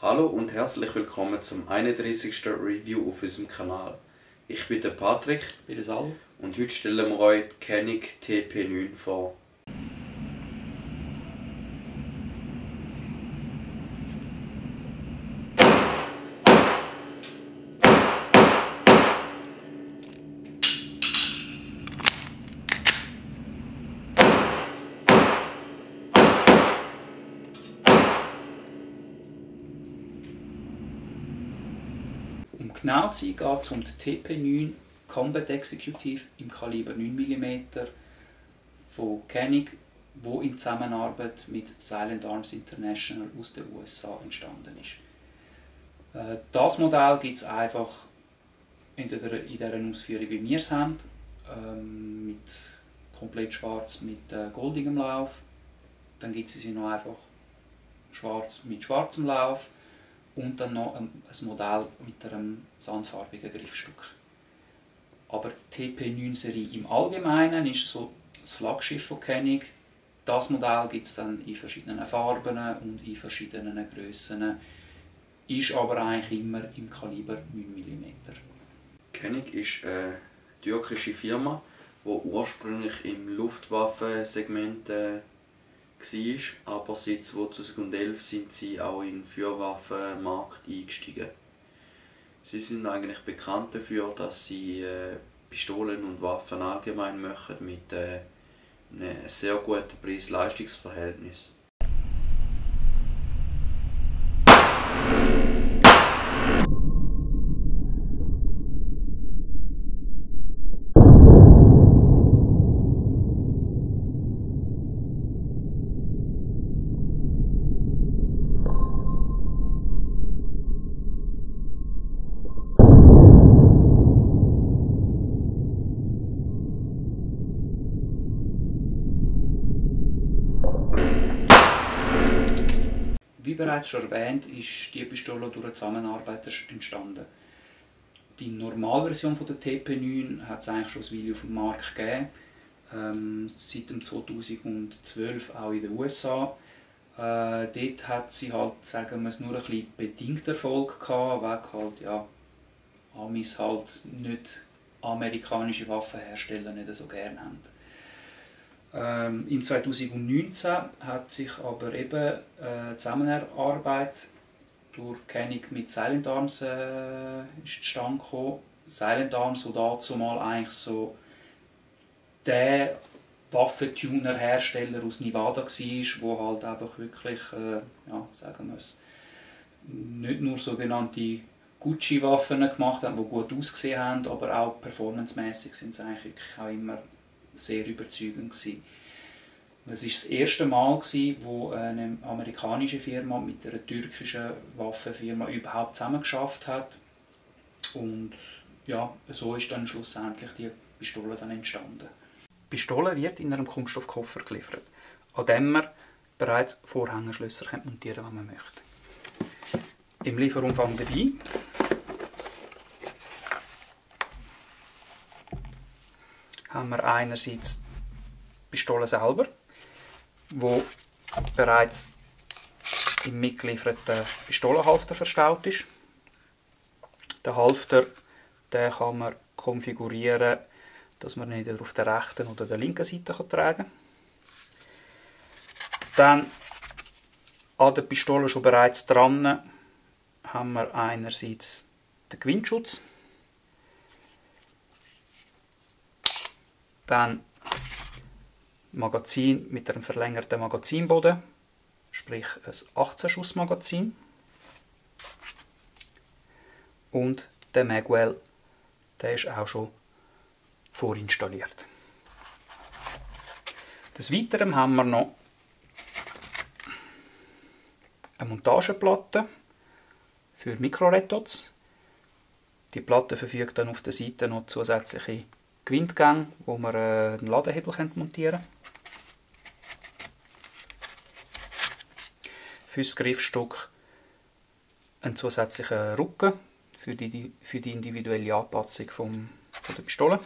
Hallo und herzlich willkommen zum 31. Review auf unserem Kanal. Ich bin der Patrick. Ich bin der Sal. Und heute stellen wir euch die Canon TP9 vor. Um genau zu sein, geht es um die TP9 Combat Executive im Kaliber 9 mm von Canon, die in Zusammenarbeit mit Silent Arms International aus den USA entstanden ist. Das Modell gibt es einfach entweder in dieser Ausführung, wie wir es haben, mit komplett schwarz mit goldigem Lauf. Dann gibt es sie noch einfach schwarz mit schwarzem Lauf. Und dann noch ein Modell mit einem sandfarbigen Griffstück. Aber die TP9-Serie im Allgemeinen ist so das Flaggschiff von Canon. Das Modell gibt es dann in verschiedenen Farben und in verschiedenen Grössen, ist aber eigentlich immer im Kaliber 9 mm. Canon ist eine türkische Firma, die ursprünglich im Luftwaffensegment war, aber seit 2011 sind sie auch in den Feuerwaffenmarkt eingestiegen. Sie sind eigentlich bekannt dafür, dass sie Pistolen und Waffen allgemein machen mit einem sehr guten Preis-Leistungs-Verhältnis. Wie bereits schon erwähnt, ist die Pistole durch eine Zusammenarbeit entstanden. Die Normalversion der TP9 hat es eigentlich schon ein Weile auf dem Markt gegeben, seit dem 2012 auch in den USA. Dort hat sie halt, sagen wir es, nur ein bisschen bedingt Erfolg gehabt, weil halt, ja, Amis halt nicht amerikanische Waffen herstellen, nicht so gerne haben. Im 2019 hat sich aber eben Zusammenarbeit durch Canon mit Silent Arms zustande gekommen. Silent Arms, der dazu mal eigentlich so der Waffentuner-Hersteller aus Nevada war, wo halt einfach wirklich, ja, sagen wir es, nicht nur sogenannte Gucci-Waffen gemacht haben, die gut ausgesehen haben, aber auch performancemäßig sind sie eigentlich auch immer sehr überzeugend gewesen. Es war das erste Mal, wo eine amerikanische Firma mit einer türkischen Waffenfirma überhaupt zusammengeschafft hat. Und ja, so ist dann schlussendlich die Pistole dann entstanden. Die Pistole wird in einem Kunststoffkoffer geliefert, an dem man bereits Vorhängeschlösser montieren kann, wenn man möchte. Im Lieferumfang dabei haben wir einerseits die Pistole selber, wo bereits im mitgelieferten Pistolenhalfter verstaut ist. Den Halfter, den kann man konfigurieren, dass man ihn entweder auf der rechten oder der linken Seite tragen kann. Dann an der Pistole schon bereits dran haben wir einerseits den Gewindschutz, dann Magazin mit einem verlängerten Magazinboden, sprich ein 18-Schuss-Magazin, und der Magwell, der ist auch schon vorinstalliert. Des Weiteren haben wir noch eine Montageplatte für Mikroretots. Die Platte verfügt dann auf der Seite noch zusätzliche Gewindgänge, wo man einen Ladehebel montieren kann. Für das Griffstück einen zusätzlichen Rücken für die individuelle Anpassung der Pistole.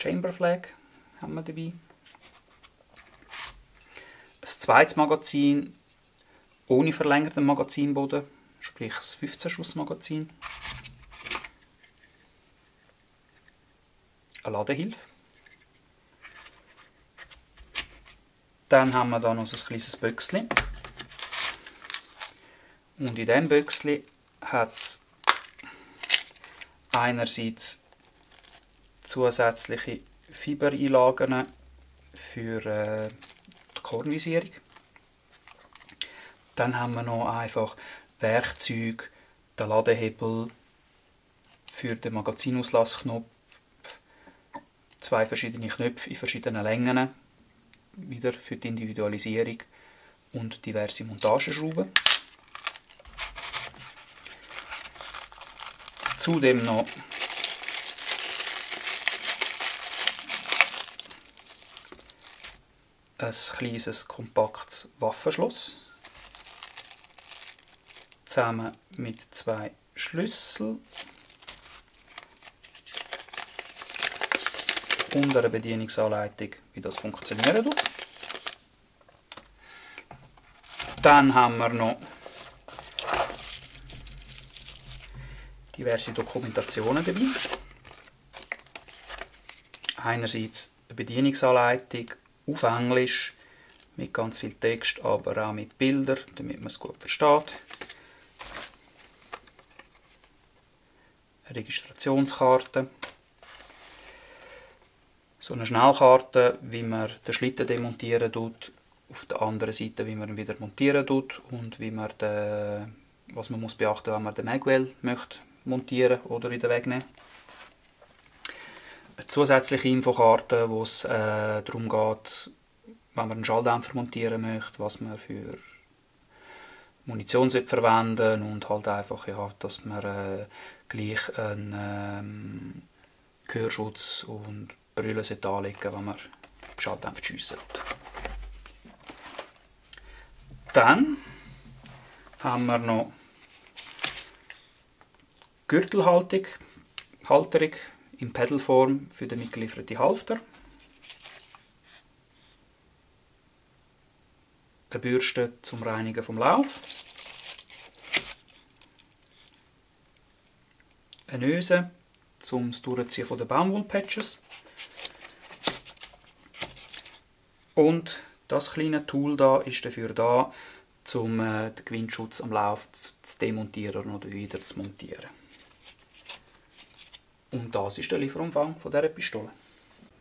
Chamber Flag haben wir dabei. Ein zweites Magazin ohne verlängerten Magazinboden, sprich das 15-Schuss-Magazin. Eine Ladehilfe. Dann haben wir da noch so ein kleines Büchschen. Und in diesem Büchschen hat es einerseits zusätzliche Fibereinlagen für die Kornvisierung. Dann haben wir noch einfach Werkzeuge, den Ladehebel für den Magazinauslasknopf, 2 verschiedene Knöpfe in verschiedenen Längen, wieder für die Individualisierung und diverse Montageschrauben. Zudem noch ein kleines, kompaktes Waffenschloss zusammen mit 2 Schlüsseln und einer Bedienungsanleitung, wie das funktionieren tut. Dann haben wir noch diverse Dokumentationen dabei. Einerseits eine Bedienungsanleitung auf Englisch mit ganz viel Text, aber auch mit Bildern, damit man es gut versteht. Eine Registrationskarte. So eine Schnellkarte, wie man den Schlitten demontieren tut, auf der anderen Seite, wie man ihn wieder montieren tut und wie man was man muss beachten, wenn man den Magwell möchte montieren oder wieder wegnehmen. Eine zusätzliche Infokarte, wo es darum geht, wenn man einen Schalldämpfer montieren möchte, was man für Munition verwenden und halt einfach, ja, dass man gleich einen Gehörschutz und Brille anlegen, wenn man Schalldämpfer schiessen will. Dann haben wir noch Gürtelhalterung in Pedalform für den mitgelieferten Halfter. Eine Bürste zum Reinigen vom Lauf. Eine Öse zum Durchziehen der Baumwollpatches. Und das kleine Tool da ist dafür da, um den Gewindschutz am Lauf zu demontieren oder wieder zu montieren. Und das ist der Lieferumfang von dieser Pistole.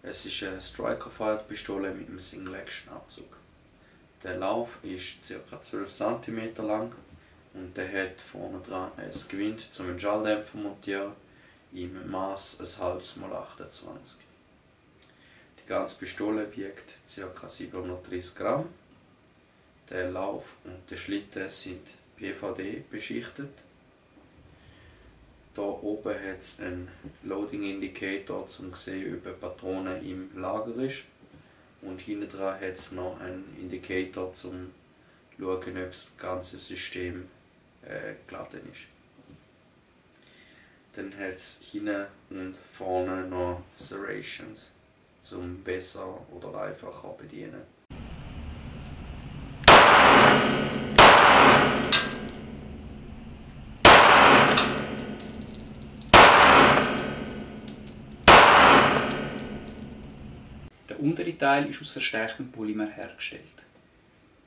Es ist eine Striker-Fire-Pistole mit einem Single-Action-Abzug. Der Lauf ist ca. 12 cm lang und der hat vorne dran ein Gewind zum Schalldämpfer zu montieren im Maß 1,5 x 28. Die ganze Pistole wiegt ca. 730 Gramm. Der Lauf und der Schlitten sind PVD beschichtet. Hier oben hat es einen Loading Indicator, um zu sehen, ob eine Patrone im Lager ist. Und hinten dran hat es noch einen Indicator, um zu schauen, ob das ganze System geladen ist. Dann hat es hinten und vorne noch Serrations, um besser oder einfacher zu bedienen. Der untere Teil ist aus verstärktem Polymer hergestellt.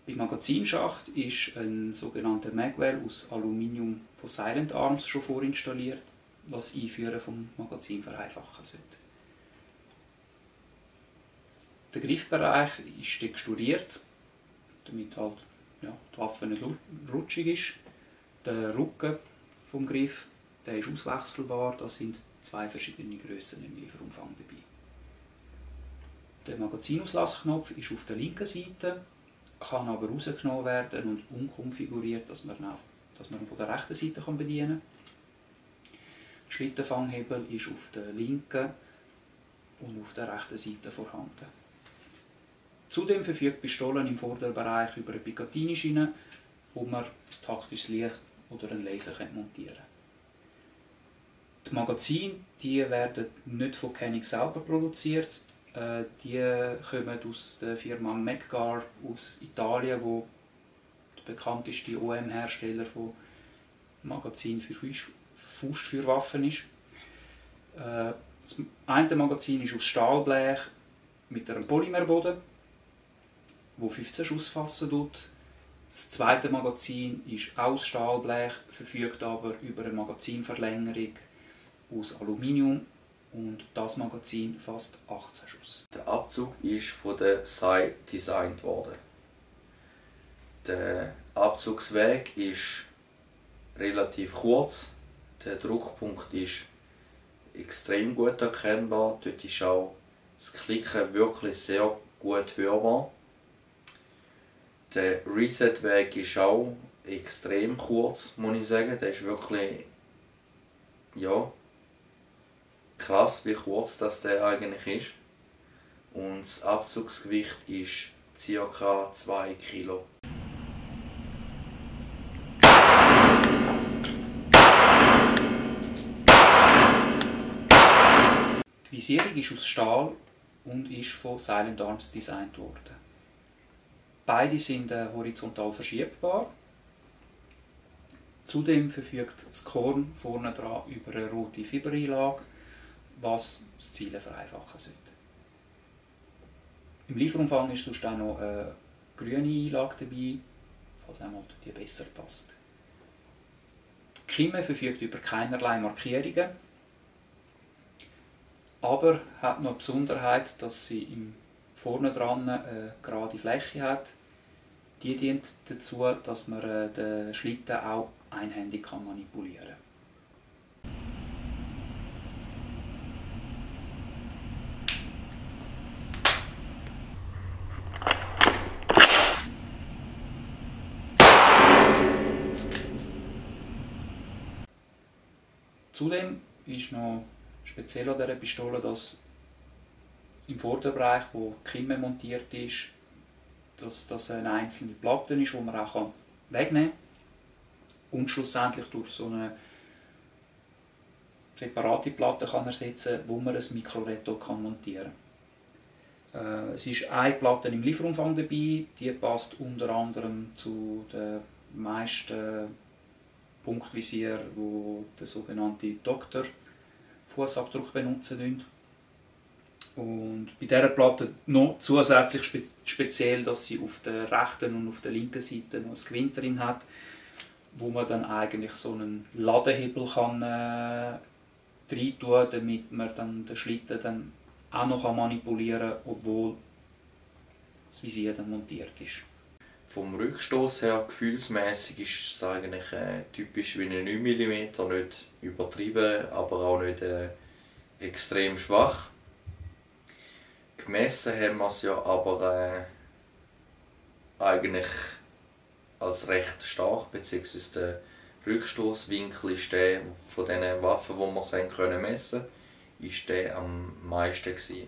Beim Magazinschacht ist ein sogenannter Magwell aus Aluminium von Silent Arms schon vorinstalliert, was das Einführen vom Magazin vereinfachen sollte. Der Griffbereich ist texturiert, damit halt, ja, die Waffe nicht rutschig ist. Der Rücken vom Griff, der ist auswechselbar, da sind 2 verschiedene Grössen im Lieferumfang dabei. Der Magazinauslasknopf ist auf der linken Seite, kann aber rausgenommen werden und umkonfiguriert, dass man ihn von der rechten Seite bedienen kann. Der Schlittenfanghebel ist auf der linken und auf der rechten Seite vorhanden. Zudem verfügt die Pistole im Vorderbereich über eine Picatinny-Schiene, wo man ein taktisches Licht oder einen Laser montieren kann. Die Magazine die werden nicht von Koenig selber produziert. Die kommen aus der Firma Meggar aus Italien, wo der bekannteste OEM-Hersteller von Magazinen für Faustfeuerwaffen ist. Das eine Magazin ist aus Stahlblech mit einem Polymerboden, wo 15 Schuss fassen tut. Das zweite Magazin ist aus Stahlblech, verfügt aber über eine Magazinverlängerung aus Aluminium und das Magazin fasst 18 Schuss. Der Abzug ist von der SAI designt worden. Der Abzugsweg ist relativ kurz. Der Druckpunkt ist extrem gut erkennbar. Dort ist auch das Klicken wirklich sehr gut hörbar. Der Reset-Weg ist auch extrem kurz, muss ich sagen. Der ist wirklich krass, wie kurz das der eigentlich ist. Und das Abzugsgewicht ist ca. 2 Kilo. Die Visierung ist aus Stahl und ist von Silent Arms designt worden. Beide sind horizontal verschiebbar. Zudem verfügt das Korn vorne dran über eine rote Fibereinlage, was das Zielen vereinfachen sollte. Im Lieferumfang ist sonst auch noch eine grüne Einlage dabei, falls einmal die besser passt. Die Kimme verfügt über keinerlei Markierungen, aber hat noch die Besonderheit, dass sie vorne dran eine gerade Fläche hat. Die dient dazu, dass man den Schlitten auch einhändig manipulieren kann. Zudem ist noch speziell an dieser Pistole, dass im Vorderbereich, wo die Kimme montiert ist, dass das eine einzelne Platte ist, die man auch wegnehmen kann. Und schlussendlich durch so eine separate Platte kann ersetzen, wo man ein Mikroretto montieren kann. Es ist eine Platte im Lieferumfang dabei, die passt unter anderem zu den meisten Punktvisier, wo der sogenannte Doktor-Fußabdruck benutzen. Und bei dieser Platte noch zusätzlich speziell, dass sie auf der rechten und auf der linken Seite noch ein Gewinde drin hat, wo man dann eigentlich so einen Ladehebel kann rein tun, damit man dann den Schlitten dann auch noch manipulieren kann, obwohl das Visier dann montiert ist. Vom Rückstoß her, gefühlsmäßig ist es eigentlich typisch wie ein 9 mm, nicht übertrieben, aber auch nicht extrem schwach. Gemessen haben wir es ja aber eigentlich als recht stark, beziehungsweise der Rückstoßwinkel ist der von den Waffen, die wir messen können, ist der am meisten gewesen.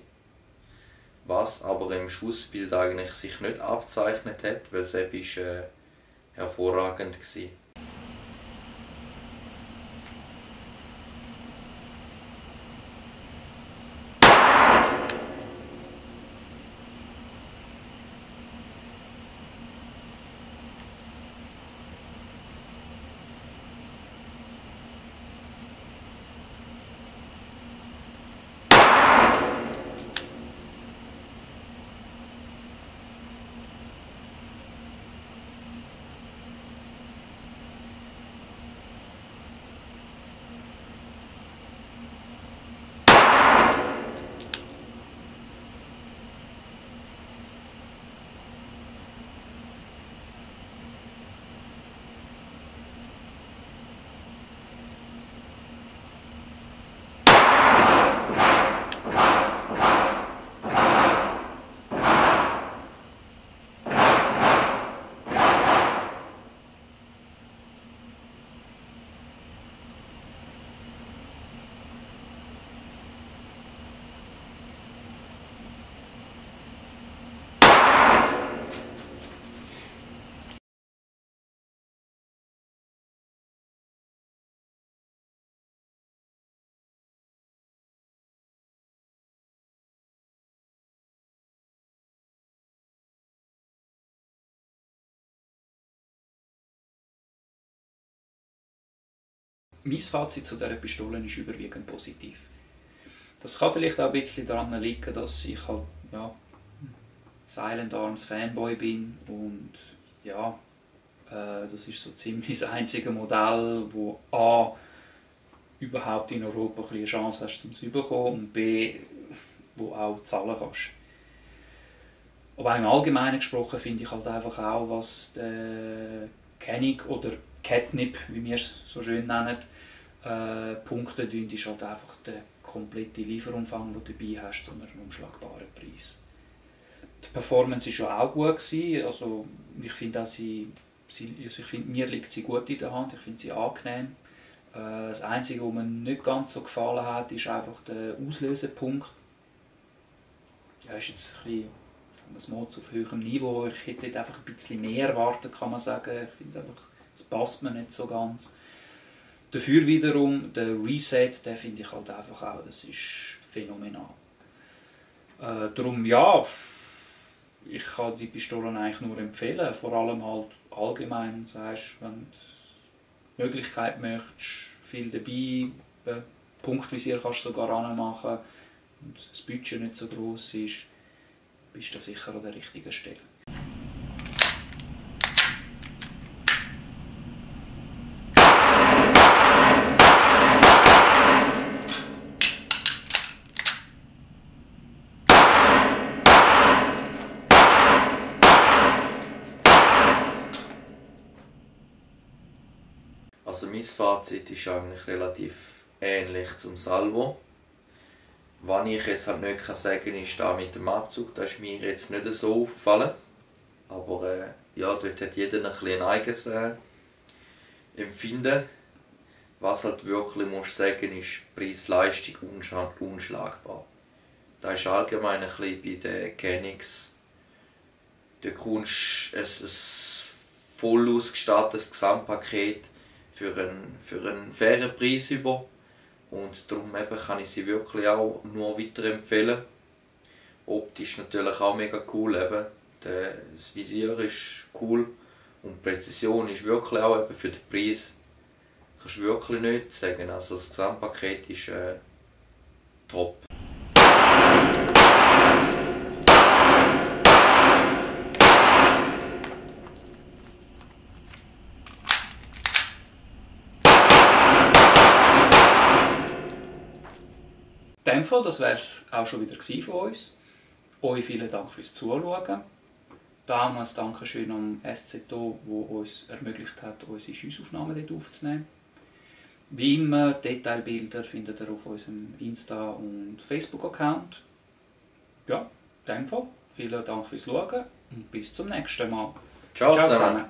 Was aber im Schussbild eigentlich sich nicht abzeichnet hat, weil es eben hervorragend war. mein Fazit zu dieser Pistole ist überwiegend positiv. Das kann vielleicht auch ein bisschen daran liegen, dass ich halt Silent Arms Fanboy bin und ja, das ist so ziemlich das einzige Modell, wo A überhaupt in Europa eine Chance hast, um es zu bekommen und B, wo auch zahlen kannst. Aber im Allgemeinen gesprochen finde ich halt einfach auch, was der Canik oder Catnip, wie wir es so schön nennen, Punkte tun, ist halt einfach der komplette Lieferumfang, den du dabei hast, zu einem unschlagbaren Preis. Die Performance war ja auch gut gewesen. Also ich finde mir liegt sie gut in der Hand, ich finde sie angenehm. Das Einzige, was mir nicht ganz so gefallen hat, ist einfach der Auslösepunkt. Ja, ist jetzt ein bisschen, das Mod auf höherem Niveau. Ich hätte dort einfach ein bisschen mehr erwartet, kann man sagen. Ich finde einfach, es passt mir nicht so ganz. Dafür wiederum, der Reset, den finde ich halt einfach auch, das ist phänomenal. Darum ja, ich kann die Pistolen eigentlich nur empfehlen, vor allem halt allgemein, sagst, wenn du die Möglichkeit möchtest, viel dabei, Punktvisier kannst du sogar anmachen und das Budget nicht so groß ist, bist du sicher an der richtigen Stelle. Also mein Fazit ist eigentlich relativ ähnlich zum Salvo. Was ich jetzt halt nicht sagen kann, ist da mit dem Abzug, das ist mir jetzt nicht so aufgefallen. Aber ja, dort hat jeder ein bisschen eigenes Empfinden. Was halt wirklich muss sagen ist, Preis-Leistung unschlagbar. Das ist allgemein ein bisschen bei den Canics. Da kommst ein voll ausgestattetes Gesamtpaket für einen fairen Preis über. Und darum eben kann ich sie wirklich auch nur weiterempfehlen. Optisch natürlich auch mega cool. Eben. Das Visier ist cool und die Präzision ist wirklich auch eben für den Preis. Kannst du wirklich nicht sagen. Also das Gesamtpaket ist top. In dem Fall, das wäre es auch schon wieder von uns. Euch vielen Dank fürs Zuschauen. Da auch noch ein Dankeschön am SZO, der uns ermöglicht hat, unsere Schussaufnahmen dort aufzunehmen. Wie immer, Detailbilder findet ihr auf unserem Insta- und Facebook-Account. Ja, in dem Fall, vielen Dank fürs Schauen und bis zum nächsten Mal. Ciao zusammen.